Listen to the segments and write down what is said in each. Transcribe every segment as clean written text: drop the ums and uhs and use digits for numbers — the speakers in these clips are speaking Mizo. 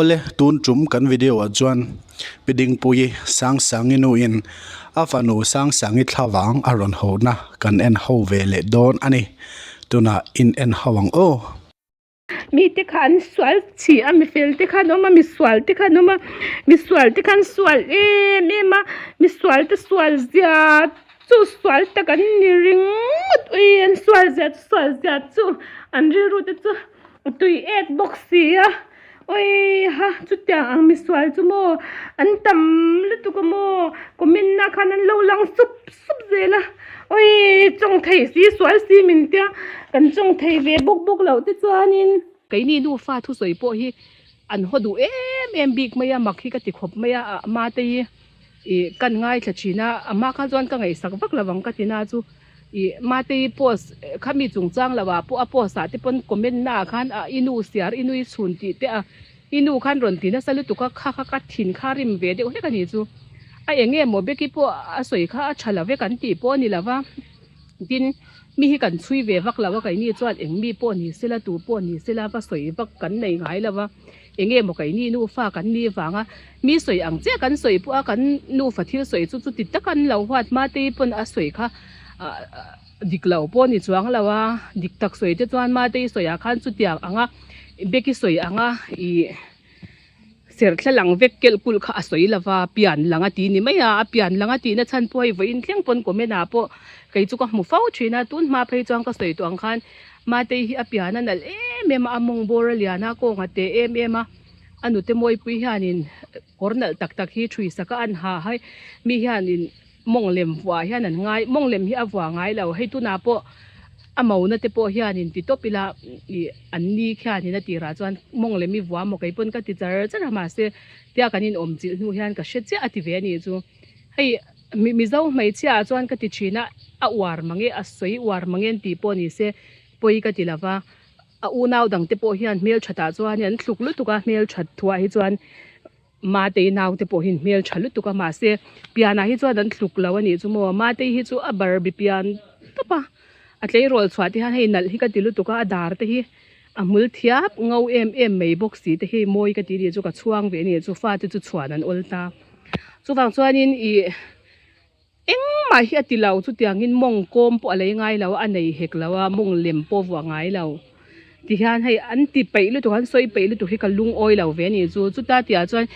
Awle, tun tum kan video ah chuan Pi Dingpuii Sangsangi nu in a fanu Sangsangi thlavang a rawn hona kan en ho ve leh dawn a ni. Tunah in en ho ang aw. Mite kha an sual chhi a, mi fel te kha an awm a, mi sual te kha an awm a, mi sual te kha an sual em em a, mi sual te sual zia chu sual tak an ni ringawt ui an sual zia chu sual zia chu an rilru te chu a tui ek bawk si a awiha chutiang ang misual chu maw an tam lutuk a maw comment na khan an lo lang sup sup zel a awi tawng thei si sual si min tia kan tawng thei ve bawk bawk loh te chuanin. Keini nufa thusawi pawh hi an haw duh em em bik mai a mak hi ka ti khawp mai a a mate hi ih kan ngaithla thin a a hma kha chuan ka ngaihsak vak lo ang ka ti na chu ih mate hi post khami chungchang lo ah pawh a post ah te pawn comment na ah khan a i nu siar i nui chhun tih te a I nu khan rawn ti nasa lutuk a, kha kha ka thin kha rim ve deuh hlek a ni chu. A eng nge maw Becky pawh a sawi kha a tha lo ve kan tih pawh a ni lo va, tin mi hi kan chhui ve vak lo a, keini chuan eng mi pawh ni sela tu pawh ni sela va sawi vak kan nei ngai lo va, eng nge maw keini nufa kan ni vang a, mi sawi ang chiah kan sawi pawh a kan nufa thil sawi chu chuti tak an lo huat hma te pawn a sawi kha dik lo pawh a ni chuang lo a, dik tak sawi te chuan Matei sawiah khan chutiang ang a. Becky sawi anga ih serthla lang vek kelh kulh kha a sawi lova pian lang a ti ni mai a, a pian lang a tihna chhan pawh hei vawiin thleng pawn comment ah pawh kei chu ka hmu fo thin a, tun hma phei chuan ka sawi tawh ang khan Matei hi a pian a nalh em em a, a mawng bawr a lian a, kawng a teh em em a, a nute mawipui hianin kawr nalh tak tak hi thui sak a an ha hai mi hianin. Mawng lem vuah hian an ngai, mawng lem hi a vuah ngai lo, hei tunah pawh a mona te pawh hianin ti tawp ila ih an ni khianin a tirah chuan mawng lem i vuah maw kei pawn ka ti char char a mahse tia kan inawm chilh hnu hian ka hre chiah a ti ve a nih chu. Hei Mizo hmeichhia ah chuan ka ti thin a, a uar mange a sawi uar mange an tih pawh ni se pawi ka ti lova, a unau dang te pawh hian hmelthatah chuan an thluk lutuk a hmelthat thuah hi chuan Matei naute pawh hi hmel tha lutuk a mahse pianah hi chuan an tluk lo a nih chu maw Matei hi chu a barbie pian tawp a a tleirawl chhuah te hian hei nalh hi ka ti lutuk a a dar te hi a hmul thiap ngo em em mai bawk si te hi mawi ka ti nih chu ka chhuang ve nih chu fate chu chhuan an awl ta chuvang chuanin ih Engmah hi a ti lo, chutiangin mawng kawm pawh a lei ngai lo a, a nei hek lo a, mawng lem pawh a vuah ngai lo. Tihian hei an ti peih lutuk, an sawi peih lutuk hi ka lungawi lo ve a ni chu. Chuta tihah chuan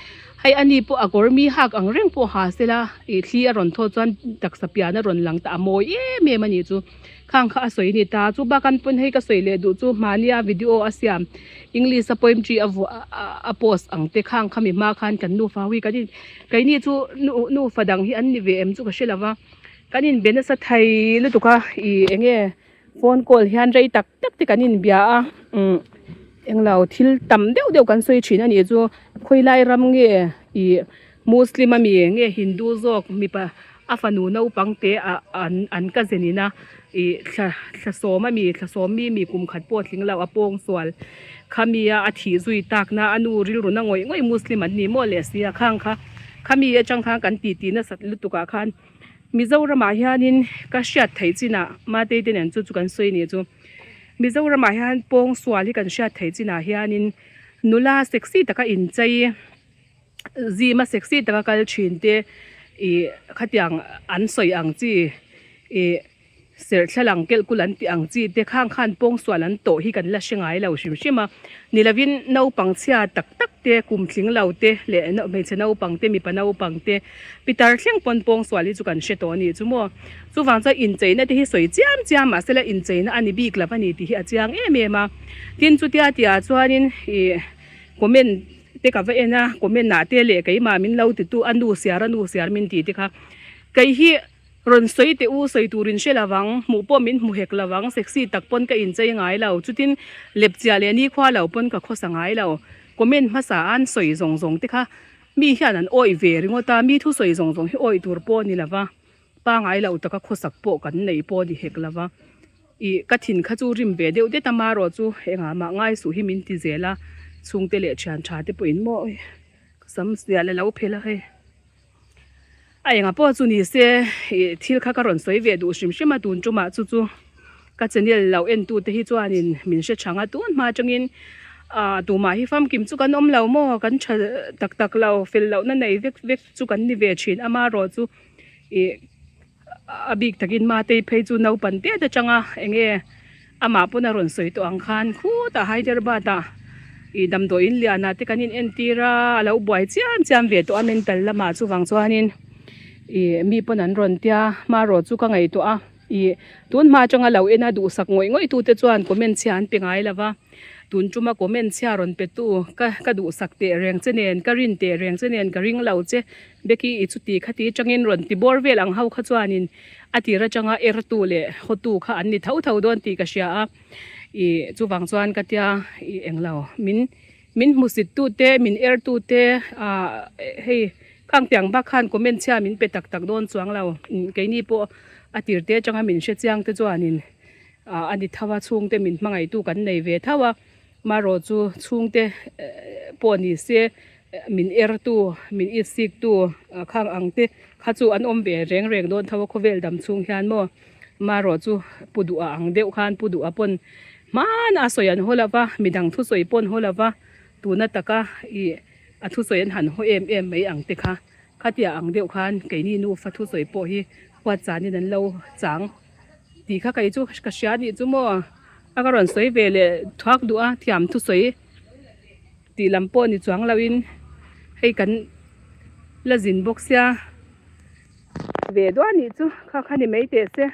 hei a ni pawh a kawr mi hak ang reng pawh ha sela ih thli a rawn thawh chuan taksa pian a rawn lang ta a mawi em em a ni chu. Khang kha a sawi a ni ta, chu bak an pawn hei ka sawi leh duh chu hmahnia video a siam English a poemtry a vuah a post ang te khang kha mi hma khan kan nufa ho hi kan in keini chu nu nufa dang hi an ni ve em chu ka hre lo va kan inbe nasa thei lutuk a ih eng nge phone call hian rei tak tak te kan inbia a umm englo thil tam deuh deuh kan sawi thin a nih chu khawilai ram nge ih Muslim a mi nge Hindu zawk mipa a fanu naupang te ah an an ka zen in a ih thla thla sawm a mi thla sawm mi mi kum khat pawh tling lo a pawng sual khami a a thih zui tak na a nu rilru na ngawih ngawih Muslim an ni maw leh si a khang kha khami atang khan kan titi nasat lutuk ah khan Mizoram ah hianin ka hriat theih chinah Matei te nen chu chu kan sawi nih chu Mizoram ah hian pawng sual hi kan hriat theih chinah hianin nula sexy taka inchei. Zima sexy taka kal thin te ih khatiang an sawi ang chi ih serthlalang kelh kul an tih ang chi te khang khan pawngsual an tawh hi kan la hre ngai lo hrim hrim a ni lovin naupang chhia tak tak te kum tling lo te leh hmeichhe naupang te mipa naupang te pitar thleng pawn pawngsual hi chu kan hre tawh a nih chu maw chuvang chuan incheina te hi sawi chiam chiam mahse la incheina a ni bik lo a ni tih hi a chiang em em a tin chutia tihah chuanin ih comment. Te ka va en a, comment ah te leh keimah min lo titu a nu siar a nu siar min ti te kha kei hi rawn sawi teh u sawi tur in hre lovang hmuh pawh min hmu hek lovang sexy tak pawn ka inchei ngai lo chutin lepchiah leh nikhua lo pawn ka khawsa ngai lo comment hmasa an sawi zawng zawng te kha mi hian an awih ve ringawt a mi thusawi zawng zawng hi awih tur pawh a ni lova pangai lo taka khawsak pawh kan nei pawh a ni hek lova. Ih, ka thin kha chu rim ve deuh det a marawh chu engah mah ngai suh hi min ti zel a, chhungte leh thian tha te pawhin maw ka sam sial a lo phel a hei. A engah pawh chu ni se ih thil kha ka rawn sawi ve duh hrim hrim a tun tumah chu chu ka channel lo en tu te hi chuanin min hre chhang a tun hma atangin. Ahh tumah hi famkim chu kan awm lo maw kan tha tak tak lo fel lohna nei vek vek chu kan ni ve thin amaherawh chu ih a bik takin Matei phei chu naupang te atanga eng nge amah pawn a rawn sawi tawh ang khan khutah Hyderabad ah ih damdawiin lian ah te kan in entir a a lo buai chiam chiam ve tawh a mental lamah chuvang chuanin ih mi pawn an rawn tia hmarawh chu ka ngaihtuah a ih tun hma atanga lo en a duhsak ngawih ngawih tu te chuan comment chhia an pe ngai lo va. Tun tuma comment chhia rawn pe tu ka ka duhsak teh reng che nen ka rin teh reng che nen ka ring lo che Becky i chuti kha ti atangin rawn ti bawr vel ang ho kha chuanin a tir atanga er tu leh haw tu kha an ni tho tho dawn tih ka hria a ih chuvang chuan ka tia ih englo min min hmusit tu te min er tu te ah hei khang tiang bak khan comment chhia min pe tak tak dawn chuang lo keini pawh a tir te atanga min hre chiang te chuanin. Ah a ni tho a chhungte min hmangaihtu kan nei ve tho a marawh chu chhungte pawh ni se min ertu min itsiktu khang ang te kha chu an awm ve reng reng dawn tho a khawvel dam chhung hian maw marawh chu pu duh ang deuh khan pu duh a pawn hmanah a sawi an haw lo va midang thusawi pawh an haw lo va tuna taka ih a thusawi an han haw em em mai ang te kha khatia ang deuh khan keini nufa thusawi pawh hi huat chanin an lo chang. Tih kha kei chu ka hria anih chu maw a ka rawn sawi ve leh thuak duh a thiam thusawi tih lam pawh ni chuang lo in hei kan la zin bawk sia ve duah anih chu kha kha ni mai teh se.